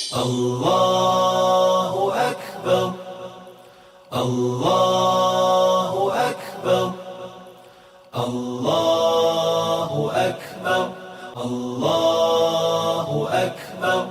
الله أكبر الله أكبر الله أكبر الله أكبر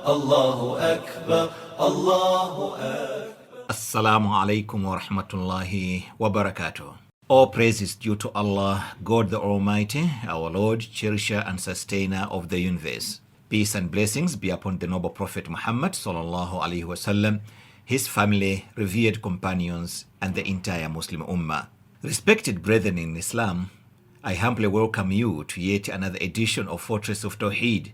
الله أكبر الله أكبر. Assalamu alaikum wa rahmatullahi wa barakatuh. All praise is due to Allah, God the Almighty, our Lord, cherisher and sustainer of the universe. Peace and blessings be upon the noble Prophet Muhammad sallallahu alaihi wasallam, his family, revered companions, and the entire Muslim Ummah. Respected brethren in Islam, I humbly welcome you to yet another edition of Fortress of Tawheed,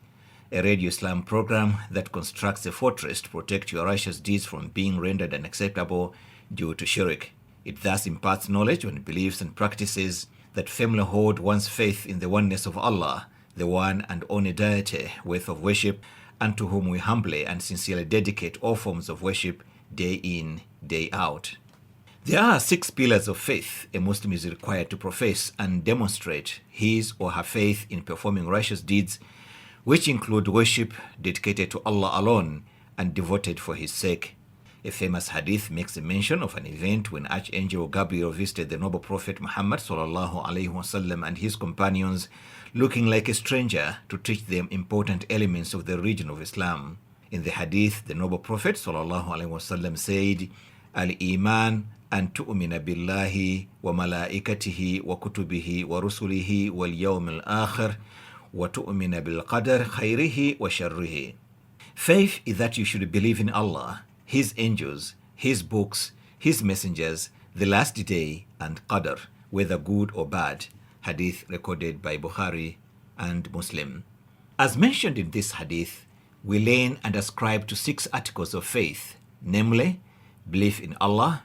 a radio Islam program that constructs a fortress to protect your righteous deeds from being rendered unacceptable due to shirk. It thus imparts knowledge on beliefs and practices that firmly hold one's faith in the oneness of Allah, the one and only deity worth of worship, and to whom we humbly and sincerely dedicate all forms of worship day in, day out. There are 6 pillars of faith a Muslim is required to profess and demonstrate his or her faith in performing righteous deeds, which include worship dedicated to Allah alone and devoted for his sake. A famous hadith makes a mention of an event when Archangel Gabriel visited the noble Prophet Muhammad sallallahu alaihi wasallam and his companions, looking like a stranger, to teach them important elements of the religion of Islam. In the hadith, the noble Prophet sallallahu alaihi wasallam said, "Al-Iman an tu'mina billahi wa malaikatihi wa kutubihi wa rusulihi wal yawm al-akhir wa tu'mina bil qadar khayrihi wa sharrihi." Faith is that you should believe in Allah, His angels, His books, His messengers, the last day, and Qadar, whether good or bad. Hadith recorded by Bukhari and Muslim. As mentioned in this hadith, we learn and ascribe to 6 articles of faith, namely, belief in Allah,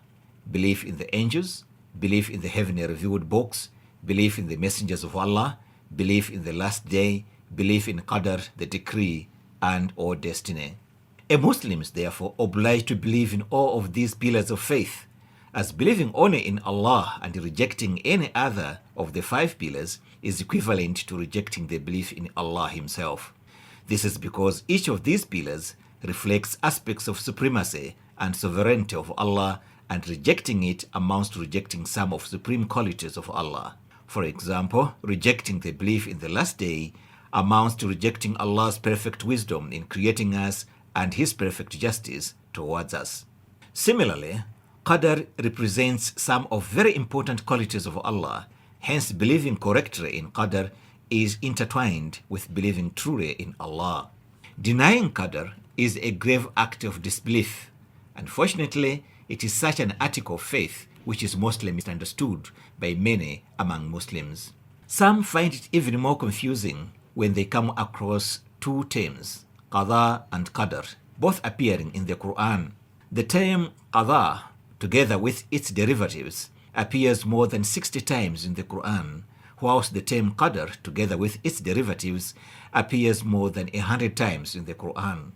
belief in the angels, belief in the heavenly revealed books, belief in the messengers of Allah, belief in the last day, belief in Qadar, the decree, and or destiny. A Muslim is therefore obliged to believe in all of these pillars of faith, as believing only in Allah and rejecting any other of the 5 pillars is equivalent to rejecting the belief in Allah Himself. This is because each of these pillars reflects aspects of supremacy and sovereignty of Allah, and rejecting it amounts to rejecting some of supreme qualities of Allah. For example, rejecting the belief in the last day amounts to rejecting Allah's perfect wisdom in creating us and His perfect justice towards us. Similarly, Qadar represents some of very important qualities of Allah. Hence, believing correctly in Qadar is intertwined with believing truly in Allah. Denying Qadar is a grave act of disbelief. Unfortunately, it is such an article of faith which is mostly misunderstood by many among Muslims. Some find it even more confusing when they come across 2 terms, Qadar and Qadar, both appearing in the Quran. The term Qadar, together with its derivatives, appears more than 60 times in the Quran, whilst the term Qadar, together with its derivatives, appears more than 100 times in the Quran.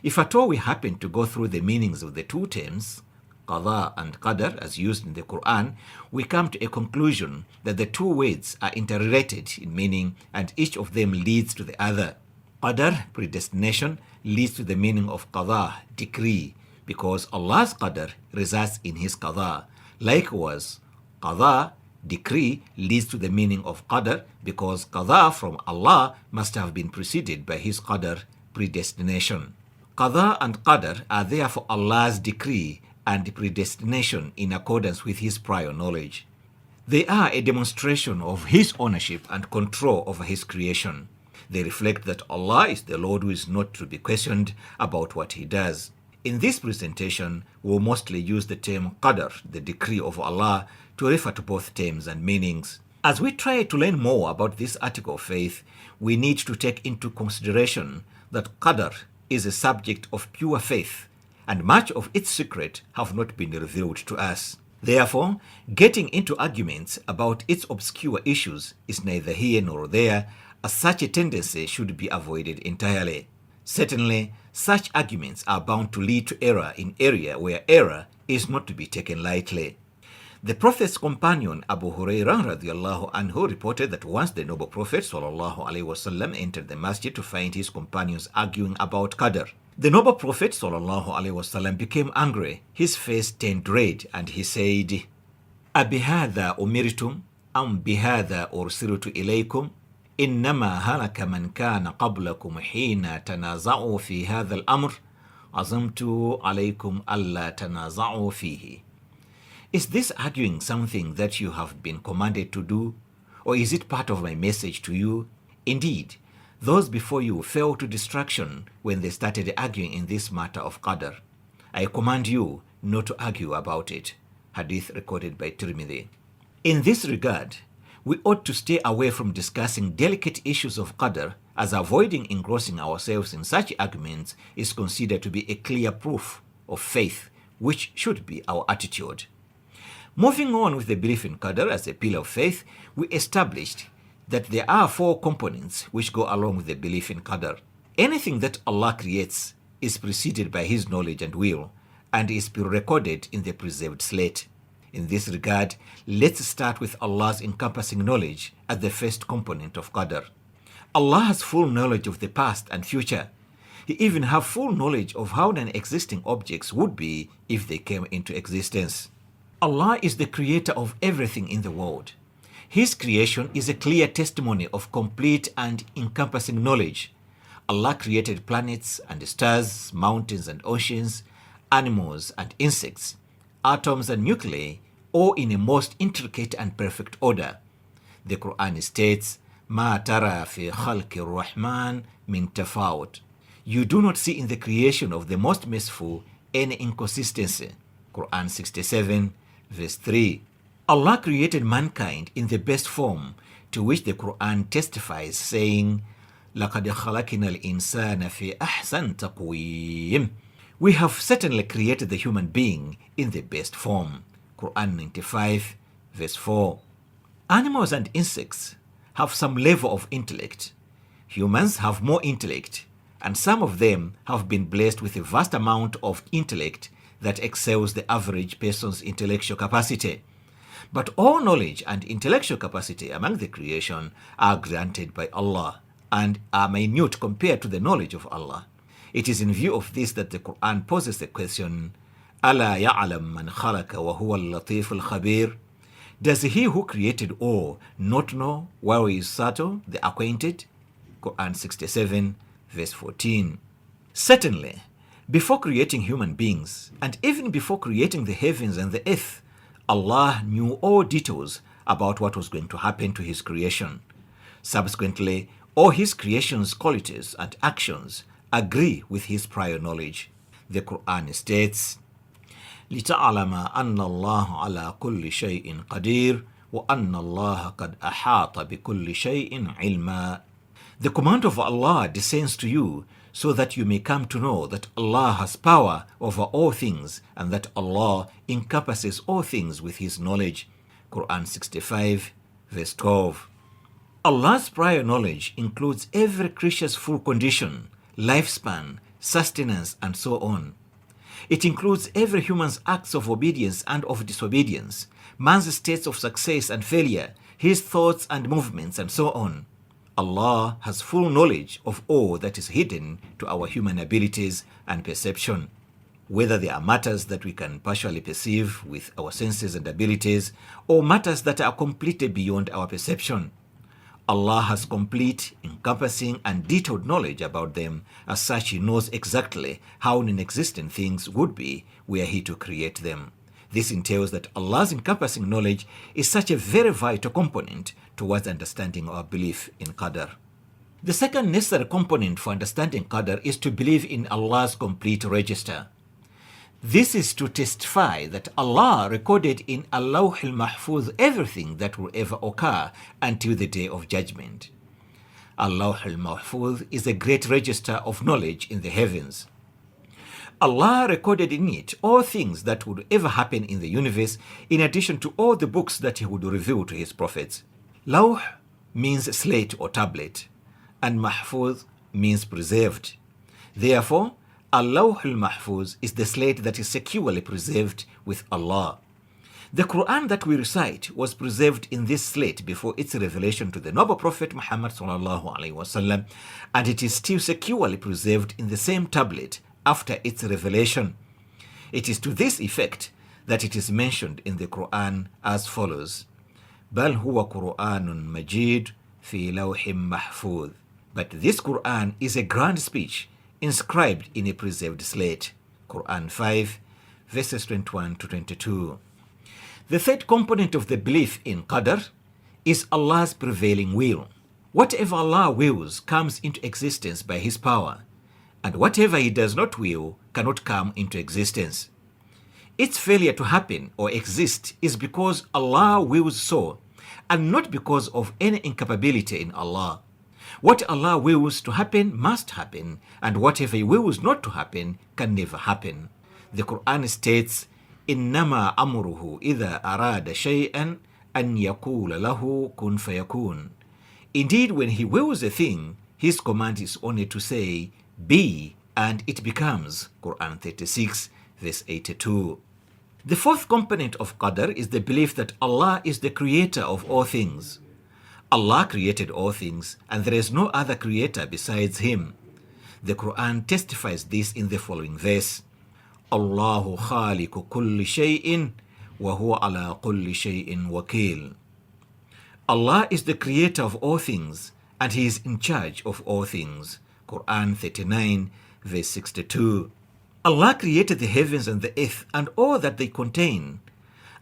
If at all we happen to go through the meanings of the 2 terms, Qadar and Qadar, as used in the Quran, we come to a conclusion that the 2 words are interrelated in meaning and each of them leads to the other. Qadar, predestination, leads to the meaning of Qadar, decree, because Allah's Qadar resides in His Qadar. Likewise, Qadar, decree, leads to the meaning of Qadar, because Qadar from Allah must have been preceded by His Qadar, predestination. Qadar and Qadar are therefore Allah's decree and predestination in accordance with His prior knowledge. They are a demonstration of His ownership and control over His creation. They reflect that Allah is the Lord who is not to be questioned about what He does. In this presentation, we will mostly use the term Qadar, the decree of Allah, to refer to both terms and meanings. As we try to learn more about this article of faith, we need to take into consideration that Qadar is a subject of pure faith, and much of its secret have not been revealed to us. Therefore, getting into arguments about its obscure issues is neither here nor there, as such a tendency should be avoided entirely. Certainly, such arguments are bound to lead to error in area where error is not to be taken lightly. The Prophet's companion Abu Hurairah radiallahu anhu reported that once the noble Prophet sallallahu alaihi wasallam entered the masjid to find his companions arguing about Qadar. The noble Prophet sallallahu alaihi wasallam became angry. His face turned red and he said, أبهذا أمرتم أم بهذا أرسلت إليكم إنما هلك من كان قبلكم حين تنازعوا في هذا الأمر عزمت عليكم ألا تنازعوا فيه. Is this arguing something that you have been commanded to do, or is it part of my message to you? Indeed, those before you fell to destruction when they started arguing in this matter of Qadar. I command you not to argue about it. Hadith recorded by Tirmidhi. In this regard, we ought to stay away from discussing delicate issues of Qadar, as avoiding engrossing ourselves in such arguments is considered to be a clear proof of faith, which should be our attitude. Moving on with the belief in Qadar as a pillar of faith, we established that there are 4 components which go along with the belief in Qadar. Anything that Allah creates is preceded by His knowledge and will, and is recorded in the preserved slate. In this regard, let's start with Allah's encompassing knowledge as the first component of Qadar. Allah has full knowledge of the past and future. He even has full knowledge of how non-existing objects would be if they came into existence. Allah is the creator of everything in the world. His creation is a clear testimony of complete and encompassing knowledge. Allah created planets and stars, mountains and oceans, animals and insects, atoms and nuclei, all in a most intricate and perfect order. The Quran states, مَا تَرَى فِي خَلْقِ الرَّحْمَنِ مِنْ تَفَاوُتٍ. You do not see in the creation of the Most Merciful any inconsistency. Quran 67, verse 3. Allah created mankind in the best form, to which the Quran testifies, saying, لَقَدْ خَلَقْنَا الْإِنسَانَ فِي أَحْسَنِ تَقْوِيمٍ. We have certainly created the human being in the best form. Quran 95, verse 4. Animals and insects have some level of intellect. Humans have more intellect, and some of them have been blessed with a vast amount of intellect that excels the average person's intellectual capacity. But all knowledge and intellectual capacity among the creation are granted by Allah and are minute compared to the knowledge of Allah. It is in view of this that the Quran poses the question, أَلَا يَعْلَمْ مَنْ خَلَقَ وَهُوَ اللَّطِيفُ الْخَبِيرُ. Does He who created all not know while He is subtle, the acquainted? Quran 67, verse 14. Certainly, before creating human beings, and even before creating the heavens and the earth, Allah knew all details about what was going to happen to His creation. Subsequently, all His creation's qualities and actions agree with His prior knowledge. The Quran states, لِتَعْلَمَ أَنَّ اللَّهَ عَلَى كُلِّ شَيْءٍ قَدِيرٌ وَأَنَّ اللَّهَ قَدْ أَحَاطَ بِكُلِّ شَيْءٍ عِلْمًا. The command of Allah descends to you so that you may come to know that Allah has power over all things and that Allah encompasses all things with His knowledge. Quran 65, verse 12. Allah's prior knowledge includes every creature's full condition, lifespan, sustenance, and so on. It includes every human's acts of obedience and of disobedience, man's states of success and failure, his thoughts and movements, and so on. Allah has full knowledge of all that is hidden to our human abilities and perception. Whether they are matters that we can partially perceive with our senses and abilities, or matters that are completely beyond our perception. Allah has complete, encompassing, and detailed knowledge about them. As such, He knows exactly how non-existent things would be were He to create them. This entails that Allah's encompassing knowledge is such a very vital component towards understanding our belief in Qadar. The second necessary component for understanding Qadar is to believe in Allah's complete register. This is to testify that Allah recorded in Al-Lawh al-Mahfuz everything that will ever occur until the Day of Judgment. Al-Lawh al-Mahfuz is a great register of knowledge in the heavens. Allah recorded in it all things that would ever happen in the universe, in addition to all the books that He would reveal to His prophets. Lawh means slate or tablet, and Mahfuz means preserved. Therefore, Al-Lawh al-Mahfuz is the slate that is securely preserved with Allah. The Quran that we recite was preserved in this slate before its revelation to the noble Prophet Muhammad sallallahu alaihi wasallam, and it is still securely preserved in the same tablet after its revelation. It is to this effect that it is mentioned in the Quran as follows: بَلْ هُوَ قُرْآنٌ مَجِيدٌ فِي لَوْحٍ مَحْفُوظٍ. But this Quran is a grand speech inscribed in a preserved slate. Quran 5, verses 21 to 22. The third component of the belief in Qadar is Allah's prevailing will. Whatever Allah wills comes into existence by His power, and whatever He does not will cannot come into existence. Its failure to happen or exist is because Allah wills so, and not because of any incapability in Allah. What Allah wills to happen must happen, and whatever He wills not to happen can never happen. The Quran states, إِنَّمَا أَمْرُهُ إِذَا أَرَادَ شَيْئًا أَنْ يَقُولَ لَهُ كُنْ فَيَكُونَ. Indeed, when He wills a thing, His command is only to say, be, and it becomes. Quran 36, verse 82. The fourth component of Qadar is the belief that Allah is the creator of all things. Allah created all things, and there is no other creator besides Him. The Quran testifies this in the following verse: Allahu khaliqu kulli shay'in wa huwa ala kulli shay'in wakil. Allah is the creator of all things, and He is in charge of all things. Quran 39, verse 62. Allah created the heavens and the earth and all that they contain.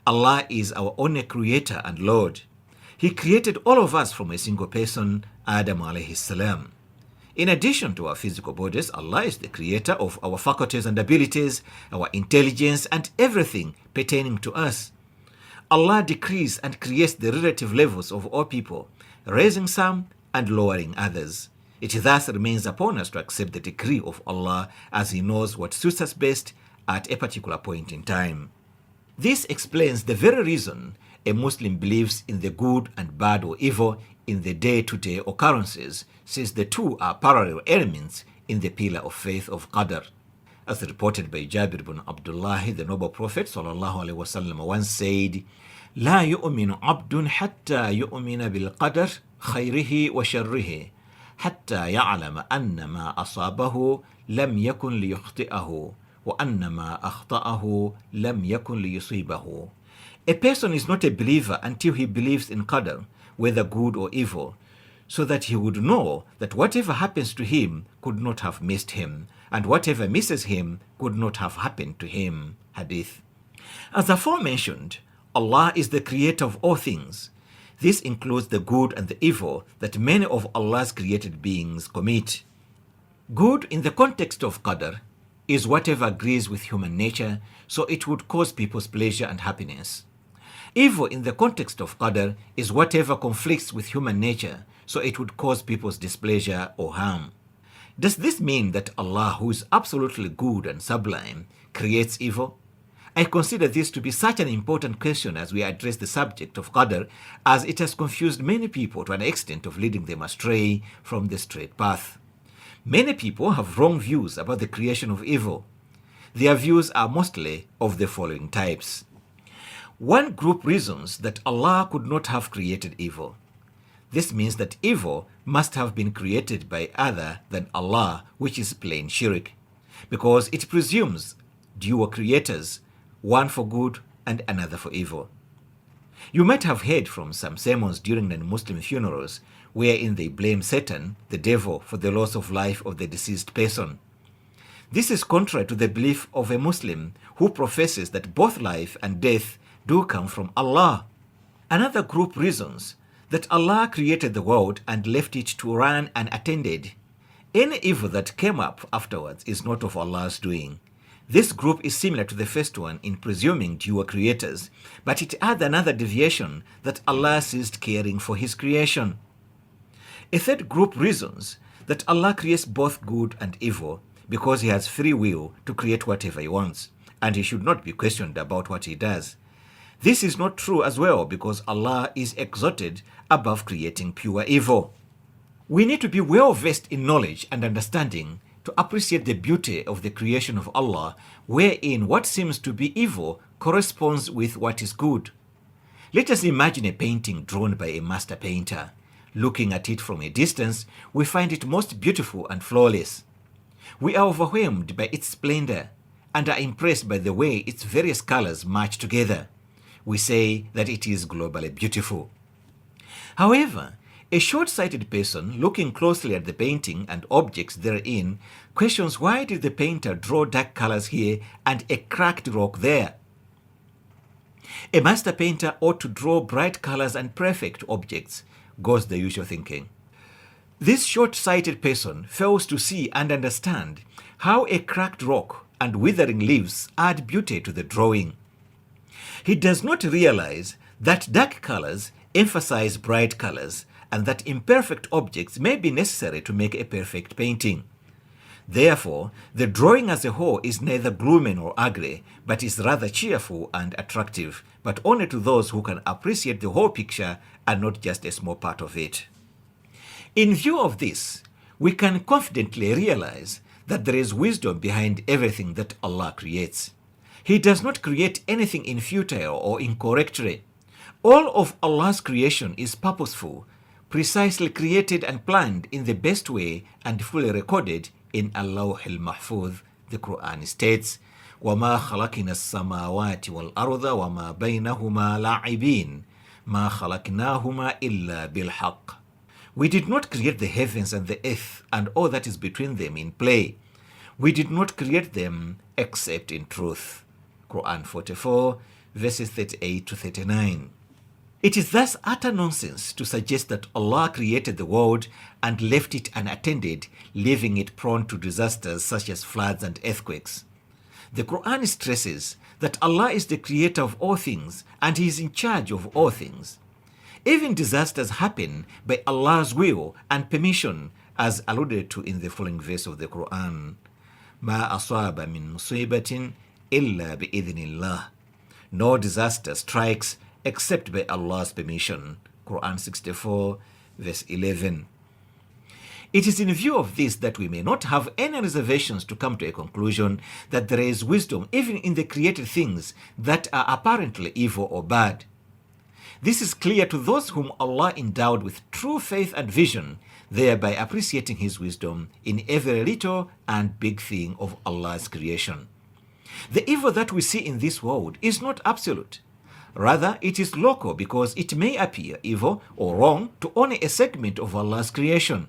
Allah is our only creator and Lord. He created all of us from a single person, Adam alayhi salam. In addition to our physical bodies, Allah is the creator of our faculties and abilities, our intelligence, and everything pertaining to us. Allah decrees and creates the relative levels of all people, raising some and lowering others. It thus remains upon us to accept the decree of Allah, as He knows what suits us best at a particular point in time. This explains the very reason a Muslim believes in the good and bad or evil in the day-to-day occurrences, since the two are parallel elements in the pillar of faith of Qadar. As reported by Jabir ibn Abdullah, the noble Prophet ﷺ once said, لا يؤمن عبد حتى يؤمن بالقدر خيره وشره حتى يعلم أن ما أصابه لم يكن ليخطئه وأن ما أخطأه لم يكن ليصيبه. A person is not a believer until he believes in Qadar, whether good or evil, so that he would know that whatever happens to him could not have missed him, and whatever misses him could not have happened to him. Hadith. As aforementioned, Allah is the creator of all things. This includes the good and the evil that many of Allah's created beings commit. Good in the context of Qadar is whatever agrees with human nature, so it would cause people's pleasure and happiness. Evil in the context of Qadar is whatever conflicts with human nature, so it would cause people's displeasure or harm. Does this mean that Allah, who is absolutely good and sublime, creates evil? I consider this to be such an important question as we address the subject of Qadar, as it has confused many people to an extent of leading them astray from the straight path. Many people have wrong views about the creation of evil. Their views are mostly of the following types. One group reasons that Allah could not have created evil. This means that evil must have been created by other than Allah, which is plain shirk, because it presumes dual creators, one for good and another for evil. You might have heard from some sermons during non-Muslim funerals wherein they blame Satan, the devil, for the loss of life of the deceased person. This is contrary to the belief of a Muslim who professes that both life and death do come from Allah. Another group reasons that Allah created the world and left it to run unattended. Any evil that came up afterwards is not of Allah's doing. This group is similar to the first one in presuming dual creators, but it adds another deviation that Allah ceased caring for His creation. A third group reasons that Allah creates both good and evil because He has free will to create whatever He wants, and He should not be questioned about what He does. This is not true as well because Allah is exalted above creating pure evil. We need to be well versed in knowledge and understanding to appreciate the beauty of the creation of Allah, wherein what seems to be evil corresponds with what is good. Let us imagine a painting drawn by a master painter. Looking at it from a distance, we find it most beautiful and flawless. We are overwhelmed by its splendor and are impressed by the way its various colors match together. We say that it is globally beautiful. However, a short-sighted person looking closely at the painting and objects therein questions, why did the painter draw dark colors here and a cracked rock there? A master painter ought to draw bright colors and perfect objects, goes the usual thinking. This short-sighted person fails to see and understand how a cracked rock and withering leaves add beauty to the drawing. He does not realize that dark colors emphasize bright colors and that imperfect objects may be necessary to make a perfect painting. Therefore, the drawing as a whole is neither gloomy nor ugly, but is rather cheerful and attractive, but only to those who can appreciate the whole picture and not just a small part of it. In view of this, we can confidently realize that there is wisdom behind everything that Allah creates. He does not create anything in futile or incorrectly. All of Allah's creation is purposeful, precisely created and planned in the best way and fully recorded in Al-Lawh al-Mahfuz. The Quran states, وَمَا خَلَقْنَا السَّمَاوَاتِ وَالْأَرْضَ وَمَا بَيْنَهُمَا لَاعِبِينَ مَا خَلَقْنَاهُمَا إِلَّا بِالْحَقِّ. We did not create the heavens and the earth and all that is between them in play. We did not create them except in truth. Quran 44, verses 38 to 39. It is thus utter nonsense to suggest that Allah created the world and left it unattended, leaving it prone to disasters such as floods and earthquakes. The Quran stresses that Allah is the creator of all things and He is in charge of all things. Even disasters happen by Allah's will and permission, as alluded to in the following verse of the Quran. مَا أَصَابَ مِن مُصِيبَةٍ إِلَّا بِإِذْنِ اللَّهِ. No disaster strikes except by Allah's permission. Quran 64, verse 11. It is in view of this that we may not have any reservations to come to a conclusion that there is wisdom even in the created things that are apparently evil or bad. This is clear to those whom Allah endowed with true faith and vision, thereby appreciating His wisdom in every little and big thing of Allah's creation. The evil that we see in this world is not absolute. Rather, it is local because it may appear evil or wrong to only a segment of Allah's creation.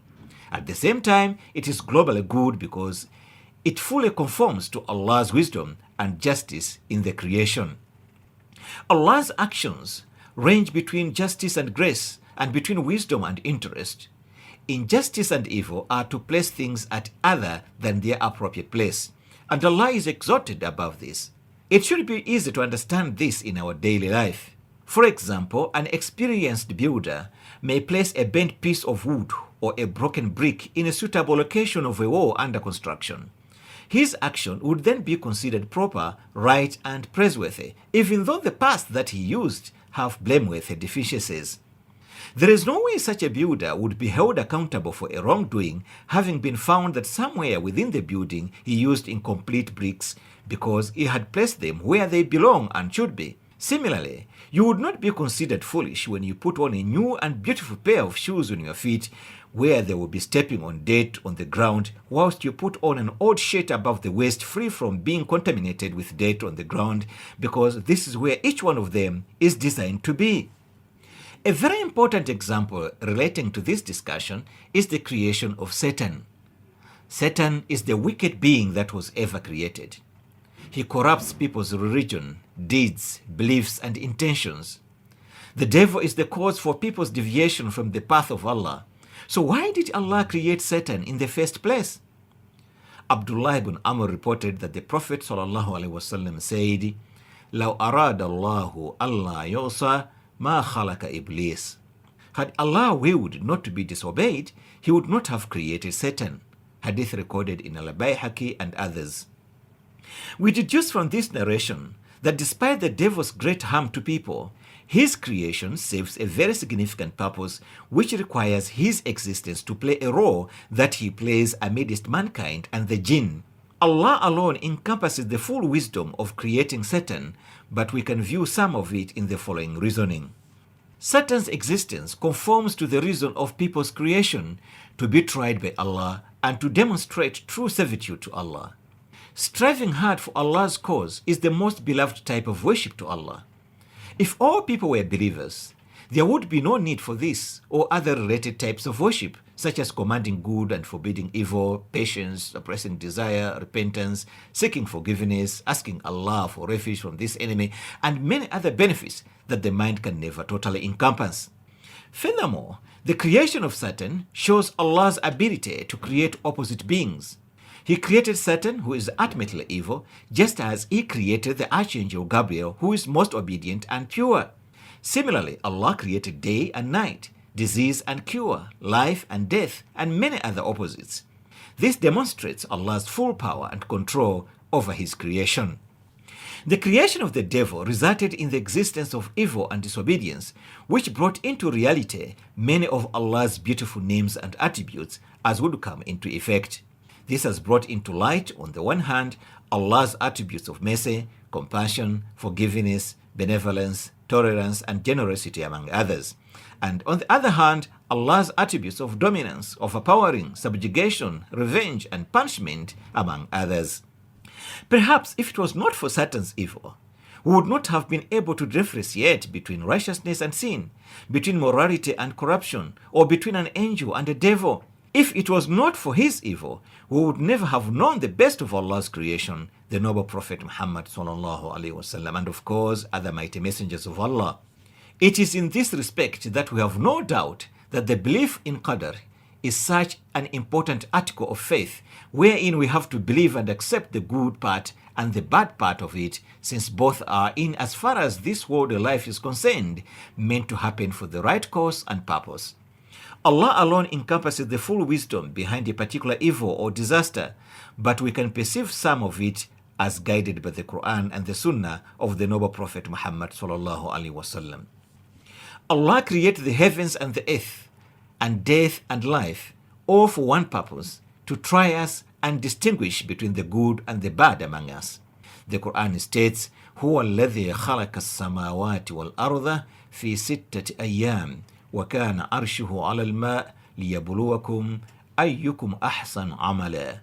At the same time, it is globally good because it fully conforms to Allah's wisdom and justice in the creation. Allah's actions range between justice and grace and between wisdom and interest. Injustice and evil are to place things at other than their appropriate place, and Allah is exalted above this. It should be easy to understand this in our daily life. For example, an experienced builder may place a bent piece of wood or a broken brick in a suitable location of a wall under construction. His action would then be considered proper, right, and praiseworthy, even though the parts that he used have blameworthy deficiencies. There is no way such a builder would be held accountable for a wrongdoing, having been found that somewhere within the building he used incomplete bricks because he had placed them where they belong and should be. Similarly, you would not be considered foolish when you put on a new and beautiful pair of shoes on your feet where they will be stepping on dirt on the ground, whilst you put on an old shirt above the waist free from being contaminated with dirt on the ground, because this is where each one of them is designed to be. A very important example relating to this discussion is the creation of Satan. Satan is the wicked being that was ever created. He corrupts people's religion, deeds, beliefs, and intentions. The devil is the cause for people's deviation from the path of Allah. So why did Allah create Satan in the first place? Abdullah ibn Amr reported that the Prophet ﷺ said, لَوْ أَرَادَ اللَّهُ أَلَّا يُعْصَى مَا خَلَقَ إِبْلِيسَ. Had Allah willed not to be disobeyed, He would not have created Satan. Hadith recorded in Al-Bayhaqi and others. We deduce from this narration that despite the devil's great harm to people, His creation serves a very significant purpose which requires his existence to play a role that he plays amidst mankind and the jinn. Allah alone encompasses the full wisdom of creating Satan, but we can view some of it in the following reasoning. Satan's existence conforms to the reason of people's creation to be tried by Allah and to demonstrate true servitude to Allah. Striving hard for Allah's cause is the most beloved type of worship to Allah. If all people were believers, there would be no need for this or other related types of worship, such as commanding good and forbidding evil, patience, suppressing desire, repentance, seeking forgiveness, asking Allah for refuge from this enemy, and many other benefits that the mind can never totally encompass. Furthermore, the creation of Satan shows Allah's ability to create opposite beings. He created Satan, who is ultimately evil, just as he created the archangel Gabriel, who is most obedient and pure. Similarly, Allah created day and night, disease and cure, life and death, and many other opposites. This demonstrates Allah's full power and control over his creation. The creation of the devil resulted in the existence of evil and disobedience, which brought into reality many of Allah's beautiful names and attributes, as would come into effect. This has brought into light, on the one hand, Allah's attributes of mercy, compassion, forgiveness, benevolence, tolerance, and generosity, among others. And on the other hand, Allah's attributes of dominance, overpowering, subjugation, revenge, and punishment, among others. Perhaps if it was not for Satan's evil, we would not have been able to differentiate between righteousness and sin, between morality and corruption, or between an angel and a devil. If it was not for his evil, we would never have known the best of Allah's creation, the noble Prophet Muhammad sallallahu alaihi wasallam, and of course other mighty messengers of Allah. It is in this respect that we have no doubt that the belief in Qadar is such an important article of faith, wherein we have to believe and accept the good part and the bad part of it, since both are, in as far as this worldly life is concerned, meant to happen for the right cause and purpose. Allah alone encompasses the full wisdom behind a particular evil or disaster, but we can perceive some of it as guided by the Quran and the Sunnah of the noble Prophet Muhammad sallallahu alaihi wasallam. Allah created the heavens and the earth, and death and life, all for one purpose, to try us and distinguish between the good and the bad among us. The Quran states, هو الذي خلق السماوات والأرض في ستة أيام وكان عرشه على الماء ليبلوكم أيكم أحسن عملا.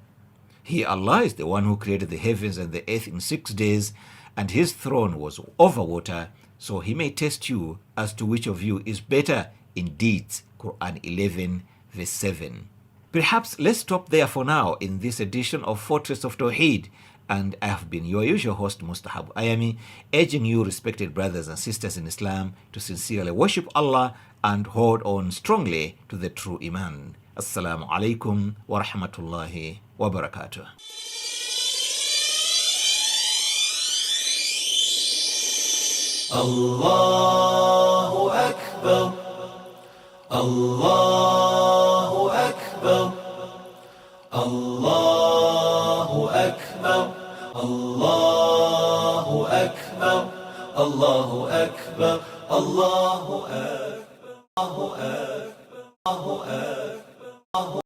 He, Allah, is the one who created the heavens and the earth in 6 days, and his throne was over water, so he may test you as to which of you is better in deeds. Quran 11 verse 7. Perhaps let's stop there for now in this edition of Fortress of Tawheed, and I have been your usual host, Mustahab Ayami, urging you, respected brothers and sisters in Islam, to sincerely worship Allah and hold on strongly to the true Iman. Assalamu alaikum wa rahmatullahi wa barakatuh. Allahu Akbar, Allahu Akbar, Allahu Akbar, Allahu Akbar, Allahu Akbar, Allahu Akbar, Allahu Akbar, Allahu Akbar.